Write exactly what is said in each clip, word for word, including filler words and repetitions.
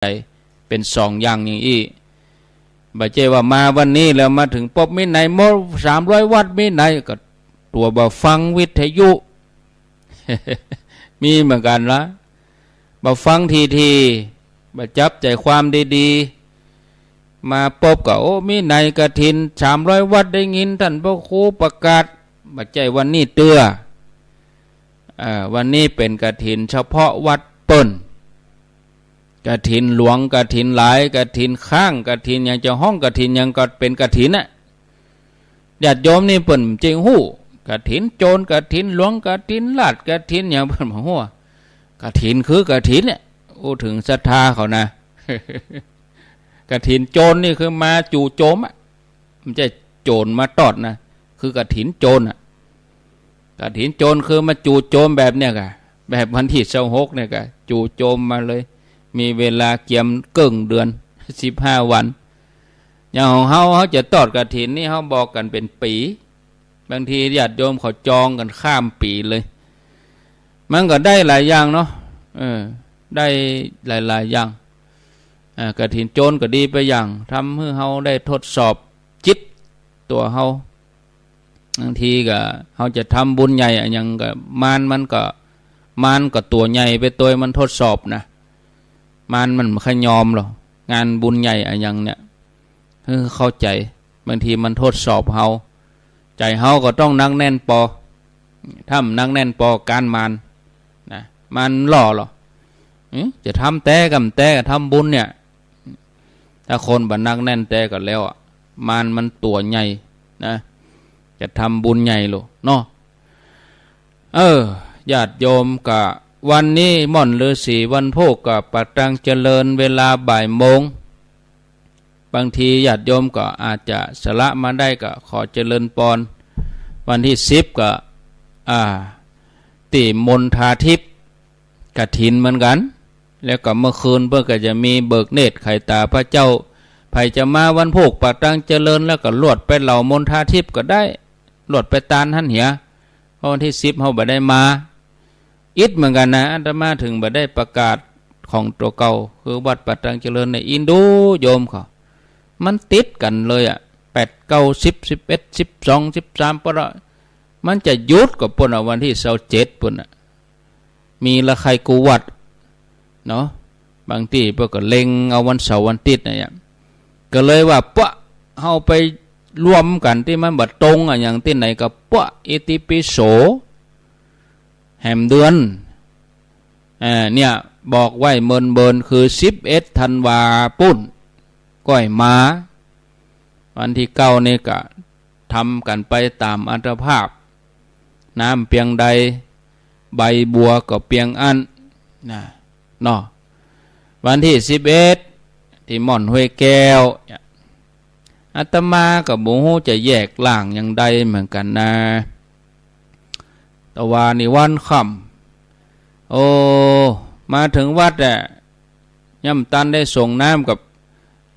เป๋นสองอย่างอย่างอี้ บ่ใจ้ว่ามาวันนี้แล้วมาเถิงปบมิไนหมด สามร้อยวัตต์มิไน ก็ตั๋วบ่ฟังวิทยุ มีเหมือนกั๋นละ บ่ฟังทีๆ บ่จับใจ๋ความดีๆ มาปบก็ โอ้ มิไนกฐิน สามร้อยวัตต์ ได้ยินต้านพระครูประกาศ บ่ใจ้วันนี้เตื้อ เอ่อ วันนี้เป๋นกฐินเฉพาะวัดเปิ้น กฐินหลวง กฐินหลาย กฐินค้าง กฐินหยัง จะฮ้องกฐินหยังก็เป๋นกฐินน่ะ ญาติโยมนี่เปิ้นจึงฮู้ กฐินโจร กฐินหลวง กฐินราช กฐินหยัง เปิ้นบ่ฮู้ กฐินคือกฐินเนี่ย อู้เถิงศรัทธาเขานะ กฐินโจรนี่คือมาจู่โจมอะ บ่ใจ้โจ๋นมาตอดนะ คือกฐินโจรน่ะ กฐินโจรคือมาจู่โจมแบบเนี่ยก่ะ แบบวันตี้ซาวหกเนี่ยก่ะ จู่โจมมาเลย มีเวลาเกียมเกิ่งเดือน สิบห้าวัน อย่างของเฮา เฮาจะตอดกฐินนี่เฮาบอกกั๋นเป๋นปี๋ บางทีญาติโยมเขาจองกั๋นข้ามปี๋เลย มันก็ได้หลายอย่างเนาะ เออ ได้หลายๆ อย่าง อ่า กฐินโจรก็ดีไปอย่าง ทำหื้อเฮาได้ทดสอบจิตตั๋วเฮา บางทีก็เฮาจะทำบุญใหญ่อะหยังก็ มารมันก็ มารก็ตั๋วใหญ่ไปตวยมันทดสอบนะ มารมันบ่ค่อยยอมหรอก งานบุญใหญ่อะหยังเนี่ย หื้อเข้าใจ๋ บางทีมันทดสอบเฮา ใจ๋เฮาก็ต้องหนักแน่นปอ ถ้าบ่หนักแน่นปอ ก๊านมารนะ มารหล่อหรอ เอ๊ะ จะทำแต๊กำแต๊กำทำบุญเนี่ย ถ้าคนบ่หนักแน่นแต๊ก็แล้วอะ มารมันตั๋วใหญ่นะ จะทำบุญใหญ่โลเนาะ เออ ญาติโยมก็ วันนี้ม่อนฤๅษีวันพูกก็ประตังเจริญเวลาบ่ายโมง บางทีญาติโยมก็อาจจะสละมาได้ก็ขอเจริญปอน วันตี้สิบก็ อ่า ตี้มณฑาทิพย์ กฐินเหมือนกั๋น แล้วก็เมื่อคืนเปิ้นก็จะมีเบิกเนตรไขต๋าพระเจ้า ใผจะมาวันพูกประตังเจริญแล้วก็ลวดไปเหล่ามณฑาทิพย์ก็ได้ ลวดไปตานหั้นเหีย เพราะวันตี้สิบเฮาบ่ได้มา อิดเหมือนกั๋นนะ อาตมาเถิงบ่ได้ประกาศของตั๋วเก่า คือวัดประตังเจริญเนี่ย อินดูโยมเขา มันติดกั๋นเลยอะ แปด เก้า สิบ สิบเอ็ด สิบสอง สิบสาม ปะละ มันจะหยุดก็ปู้นอะ วันตี้ซาวเจ็ดปู้นอะ มีละใค่กู้วัดเนาะ บางตี้เปิ้นก็เล็งเอาวันเสาร์วันอาทิตย์นะเนี่ย ก็เลยว่า ปะ เฮาไปรวมกั๋นตี้มันบ่ตรงอะหยังตี้ไหนก็ ปะ อิติปิโส แหมเดือน อ่า เนี่ย บอกไว้เมินๆ คือสิบเอ็ดธันวาปู้น ก้อยมา วันตี้เก้านี่ก็ทำกั๋นไปต๋ามอัตภาพ น้ำเปียงใด ใบบัวก็เปียงอั้น นะ เนาะ วันตี้สิบเอ็ด ตี้ม่อนห้วยแก้ว อาตมาก็บ่ฮู้จะแยกล่างอย่างใดเหมือนกั๋นนะ ตะวานี่วันค่ำ โอ้ มาเถิงวัดอะ ยังบ่ตันได้สรงน้ำก็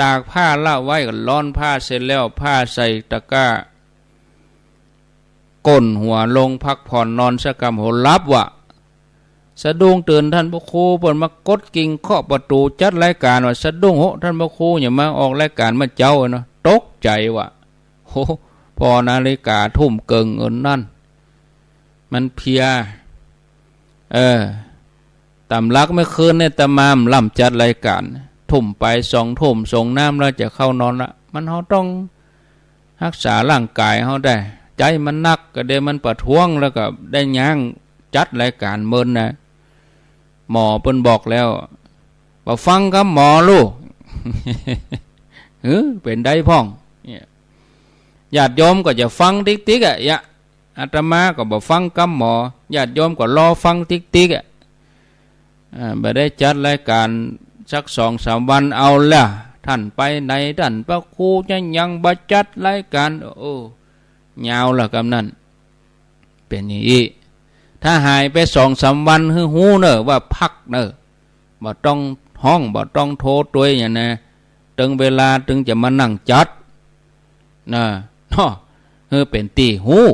ตากผ้าละไว้ ก็ลอนผ้าเสร็จแล้ว ผ้าใส่ตะกร้า ก้มหัวลงพักผ่อนนอนสักกำ โห หลับวะ สะดุ้งตื่นต้านพระครูเปิ้นมากดกิ่งเคาะประตู๋จัดรายก๋านว่า สะดุ้งโห ต้านพระครูอย่ามาออกรายก๋านเมื่อเจ๊าเนาะ ตกใจ๋วะ โห ผ่อนาฬิก๋าทุ่มเกิ่งเอิ้นนั่น มันเพลีย เออ ต๋ามหลักเมื่อคืนเนี่ยอาตมาบ่ล้ำจัดรายก๋าน ทุ่มไปสองทุ่ม สรงน้ำแล้วจะเข้านอนละ มันเฮาต้องฮักษาร่างก๋ายเฮาได้ ใจ๋มันหนักก็เดี๋ยวมันประท้วงแล้วก็ได้ย้างจัดรายก๋านเมินนะ หมอเปิ้นบอกแล้ว บ่ฟังกำหมอลูก หือ เป๋นใดพ่อง เนี่ย ญาติโยมก็จะฟังติ๊กๆ อะ ยะ อาตมาก็บ่ฟังกำหมอ ญาติโยมก็รอฟังติ๊กๆ อะ อ่า บ่ได้จัดรายก๋านสักสองสามวันเอาละ ต้านไปไหน ต้านพระครูจะยังบ่จัดรายก๋าน โอ้ ยาวละกำนั้น เป๋นอย่างอี้ ถ้าหายไปสองสามวันหื้อฮู้เน่อว่าพักเน่อ บ่ต้องฮ้อง บ่ต้องโทรตวยหยังนะ เถิงเวลาเถิงจะมานั่งจัด นะ เนาะ หื้อเป๋นตี้ฮู้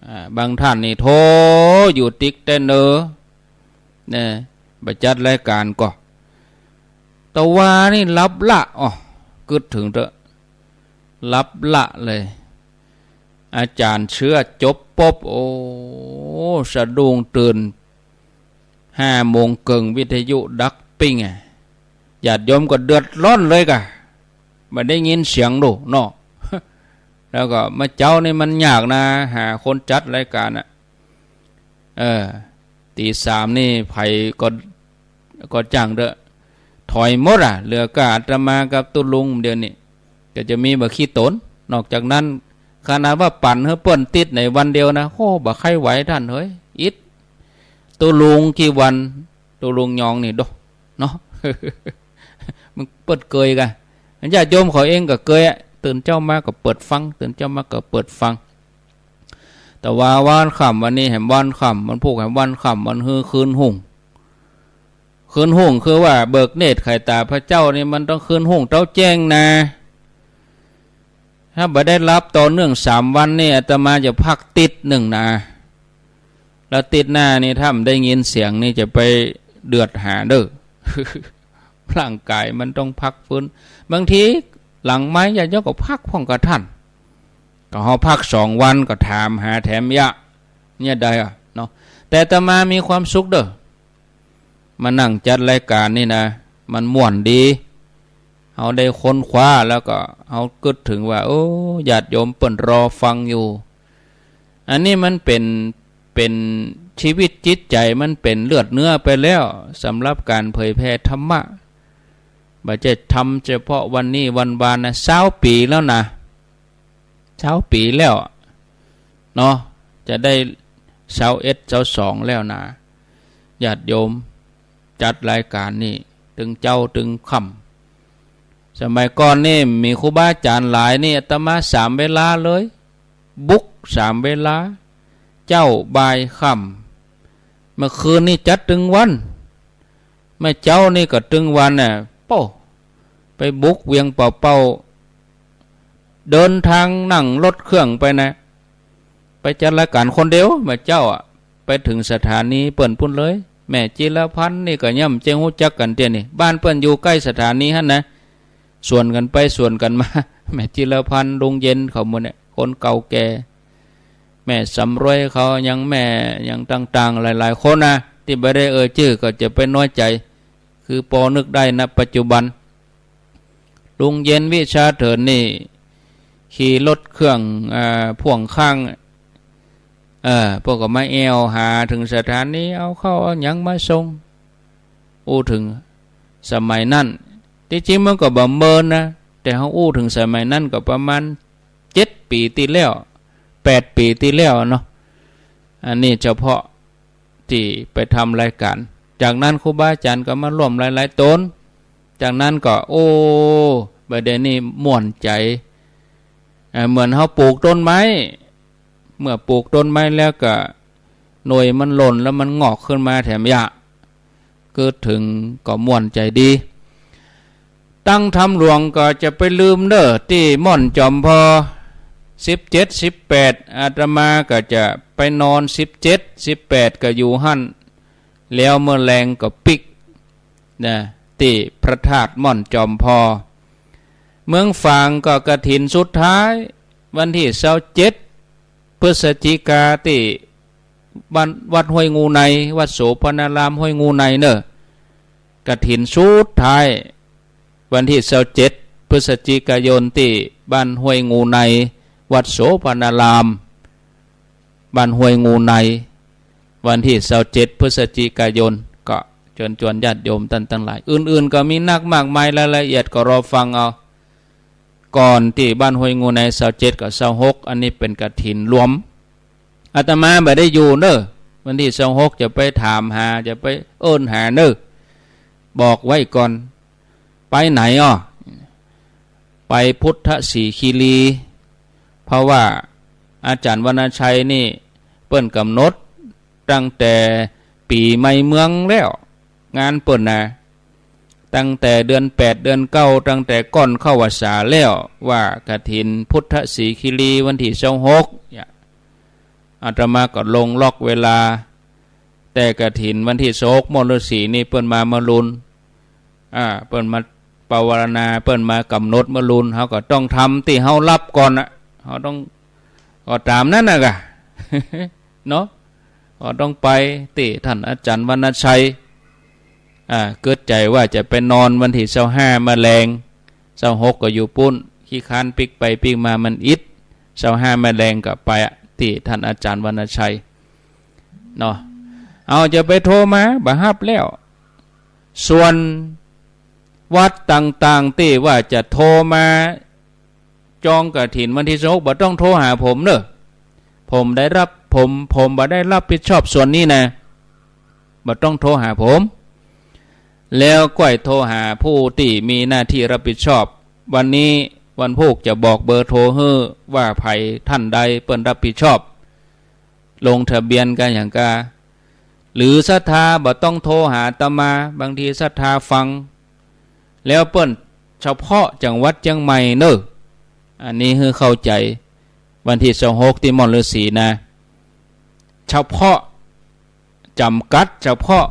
อ่า บางต้านนี่โทรอยู่ติ๊กแต่เนิน นะ บ่จัดรายก๋านก็ ตะวานี่หลับละ อ้อ กึ๊ดเถิงเต๊อะ หลับละเลย อาจ๋ารย์เชื้อจบปุ๊บ โอ้ สะดุ้งตื่น ห้าโมงเกิ่ง วิทยุดับปิ้งอะ ญาติโยมก็เดือดร้อนเลยก่ะ บ่ได้ยินเสียงโดเนาะ แล้วก็เมื่อเจ๊านี่มันยากนะ หาคนจัดรายก๋านอะ เออ ตี๋สามนี่ใผก็ ก็จ้างเต๊อะ ถอยหมดอะ เหลือก้าอาตมากับตุ๊ลุงเดียวนี่ ก็จะมีบ่าขี้ต๋น นอกจากนั้น ขนาดว่าปั่นหื้อเปิ้นติดในวันเดียวนะ โอ้ บ่ใค่ไหวต้านเอ๋ย อิด ตุ๊ลุงกี้วัน ตุ๊ลุงยองนี่โด เนาะ มันเปิ้นเกยก่ะ ญาติโยมเขาเองก็เกยอะ ตื่นเจ๊ามาก็เปิดฟัง ตื่นเจ๊ามาก็เปิดฟัง แต่ว่าวันค่ำวันนี้แหมวันค่ำ วันพูกแหมวันค่ำ วันฮือคืนฮุ่ง คืนฮุ่งคือว่าเบิกเนตรไขต๋าพระเจ้านี่มันต้องคืนฮุ่งเต๊าแจ้งนะ ถ้าบ่ได้หลับต่อเนื่องสามวันนี่ อาตมาจะพักติ๊ดนึ่งนะ แล้วติ๊ดหน้านี่ถ้าบ่ได้ยินเสียงนี่จะไปเดือดหาเด้อ ร่างก๋ายมันต้องพักฟื้น บางทีหลังไมค์ญาติโยมก็พักพ่องกับต้าน ก็เฮาพักสองวันก็ถามหาแถมเยียะ เนี่ยได้อะเนาะ แต่อาตมามีความสุขเด้อ มานั่งจัดรายก๋านนี่นะ มันม่วนดี เฮาได้ค้นคว้าแล้วก็เฮากึ๊ดเถิงว่า โอ้ ญาติโยมเปิ้นรอฟังอยู่ อันนี้มันเป๋น เป๋นชีวิตจิตใจ๋ มันเป๋นเลือดเนื้อไปแล้ว สำหรับก๋านเผยแผ่ธรรมะ บ่ใจ้ทำเฉพาะวันนี้วันวานนะ ซาวปี๋แล้วนะ ซาวปี๋แล้วเนาะ จะได้ซาวเอ็ด ซาวสองแล้วนะ ญาติโยม จัดรายก๋านนี่ ตึงเจ๊าตึงค่ำ สมัยก่อนนี่มีครูบาอาจ๋ารย์หลายนี่ อาตมาสามเวลาเลย บุกสามเวลา เจ๊า บ่าย ค่ำ เมื่อคืนนี่จัดตึงวัน เมื่อเจ๊านี่ก็ตึงวันน่ะ โป้ ไปบุกเวียงป่าเป้า เดินทางนั่งรถเครื่องไปนะ ไปจัดรายก๋านคนเดียว เมื่อเจ๊าอะ ไปเถิงสถานีเปิ้นปู๊นเลย แม่จิรพันธ์นี่ก็ย่ำเจ๊งฮู้จักกั๋นเตี้ยนี่ บ้านเปิ้นอยู่ใก้สถานีหั้นนะ สวนกั๋นไปสวนกั๋นมา แม่จิรพันธ์ ลุงเย็นเขาหมู่เนี่ย คนเก่าแก่ แม่สำรวยเขายัง แม่ยังต่างๆ หลายๆ คนนะ ตี้บ่ได้เอ่ยจื้อก็จะไปน้อยใจ๋ คือปอนึกได้ ณ ปัจจุบัน ลุงเย็น วิชาเถินนี่ ขี่รถเครื่อง อ่า พ่วงข้าง เออ พวกก็มาแอ่วหาเถิงสถานี เอาข้าวเอาหยังมาส่ง อู้เถิงสมัยนั้น ตี้จริงมันก็บ่เมินนะ แต่เฮาอู้เถิงสมัยนั้นก็ประมาณเจ็ดปี๋ตี้แล้ว แปดปี๋ตี้แล้วเนาะ อันนี้เฉพาะ ตี้ไปทำรายก๋าน จากนั้นครูบาอาจ๋ารย์ก็มาร่วมหลายๆ ต๋น จากนั้นก็ โอ้ บ่าเดี่ยวนี้ม่วนใจ๋ เอ่อ เหมือนเฮาปลูกต้นไม้ เมื่อปลูกต้นไม้แล้วก็หน่วยมันหล่นแล้วมันงอกขึ้นมาแถมเยียะ กึ๊ดเถิงก็ม่วนใจ๋ดี ตั้งธรรมหลวงก็จะไปลืมเน่อ ตี้ม่อนจอมพอ สิบเจ็ด สิบแปด อาตมาก็จะไปนอน สิบเจ็ด สิบแปด ก็อยู่หั้น แล้วเมื่อแลงก็ปิ๊กนะ ตี้พระธาตุม่อนจอมพอ เมืองฝางก็กฐินสุดท้าย วันตี้ซาวเจ็ด พฤศจิกา ตี้บ้าน วัดห้วยงูใน วัดโสภณารามห้วยงูในเน่อ กฐินสุดท้าย วันตี้ซาวเจ็ด พฤศจิกายน ตี้บ้านห้วยงูใน วัดโสภณาราม บ้านห้วยงูใน วันตี้ซาวเจ็ด พฤศจิกายน ก็เจิญจวนญาติโยมต้านตังหลาย อื่นๆ ก็มีนักมากมาย รายละเอียดก็รอฟังเอา ก่อนตี้บ้านห้วยงูใน ซาวเจ็ด กับ ซาวหก อันนี้เป๋นกฐินรวม อาตมาบ่ได้อยู่เน่อ วันตี้ซาวหก จะไปถามหา จะไปเอิ้นหาเน่อ บอกไว้ก่อน ไปไหนอ้อ ไปพุทธสีคีรี เพราะว่าอาจ๋ารย์วรรณชัยนี่เปิ้นก๋ำหนดตั้งแต่ปี๋ใหม่เมืองแล้ว งานเปิ้นนะ ตั้งแต่เดือนแปด เดือนเก้า ตั้งแต่ก่อนเข้าพรรษาแล้ว ว่ากฐินพุทธสีคีรีวันตี้ซาวหก เนี่ย อาตมาก็ลงล็อกเวลา แต่กฐินวันตี้ซาวหก ม่อนฤๅษีนี่เปิ้นมาเมื่อลุน อ่า เปิ้นมาปวารณา เปิ้นมากำหนดเมื่อลุน เฮาก็ต้องทำตี้เฮาฮับก่อนนะ เฮาต้อง ก็ต๋ามนั้นนะกะ เนาะ ก็ต้องไปตี้ต้านอาจ๋ารย์วรรณชัย อ่า กึ๊ดใจ๋ว่าจะไปนอนวันตี้ซาวห้ามาแลง ซาวหกก็อยู่ปู๊น ขี้คร้านปิ๊กไปปิ๊กมามันอิด ซาวห้ามาแลงก็ไปตี้ต้านอาจ๋ารย์วรรณชัย เนาะ เอาจะไปโทรมา บ่ฮับแล้ว ส่วนวัดต่างๆ ตี้ว่าจะโทรมาจองกฐินวันตี้ซาวหก บ่ต้องโทรหาผมเน่อ ผมได้ฮับ ผม ผมบ่ได้ฮับผิดชอบส่วนนี้นะ บ่ต้องโทรหาผม แล้วก้อยโทรหาผู้ตี้มีหน้าตี้ฮับผิดชอบ วันนี้วันพูกจะบอกเบอร์โทรหื้อ ว่าใผต้านใดเปิ้นฮับผิดชอบ ลงทะเบียนกั๋นหยังกา หรือศรัทธาบ่ต้องโทรหาอาตมา บางทีศรัทธาฟัง แล้วเปิ้นเฉพาะจังหวัดเจียงใหม่เน่อ อันนี้หื้อเข้าใจ๋ วันตี้ซาวหกตี้ม่อนฤๅษีนะ เฉพาะ จ๋ำกัดเฉพาะ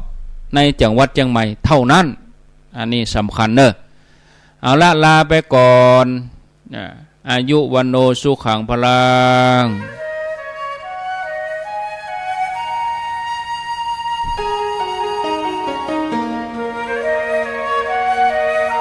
ในจังหวัดเจียงใหม่เต้านั้น อันนี้สำคัญเน่อ เอาละ ลาไปก่อน อ่า อายุ วัณโณ สุขัง พลัง